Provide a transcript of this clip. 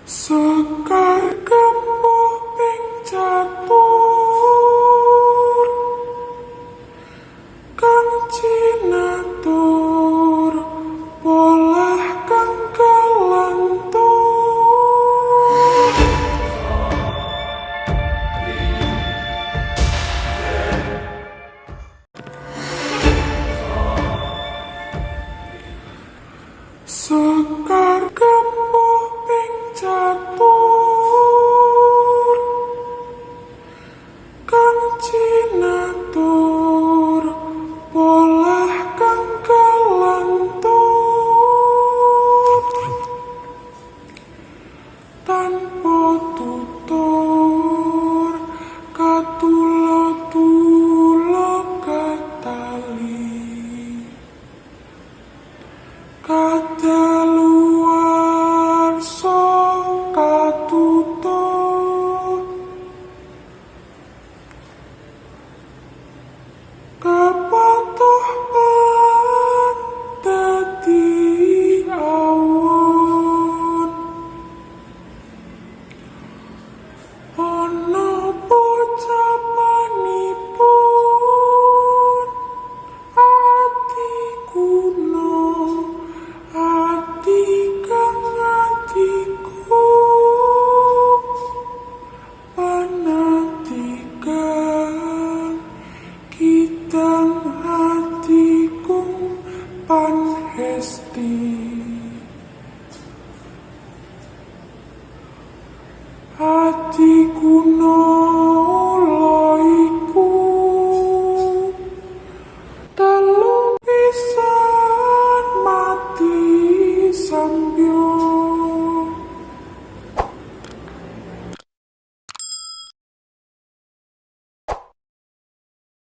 Sekar gembuh ping catur kang cinatur polah kang kalantur. Sekar gembuh ping catur kang cinatur polah kang kalantur tanpa tutur katulo-tulo katali kadaluwarsa katutup kepatuh pan dadi awon ana pocapanipun ati kuna ati kang atiku panatigang kidang atiku panhesti ati kuna.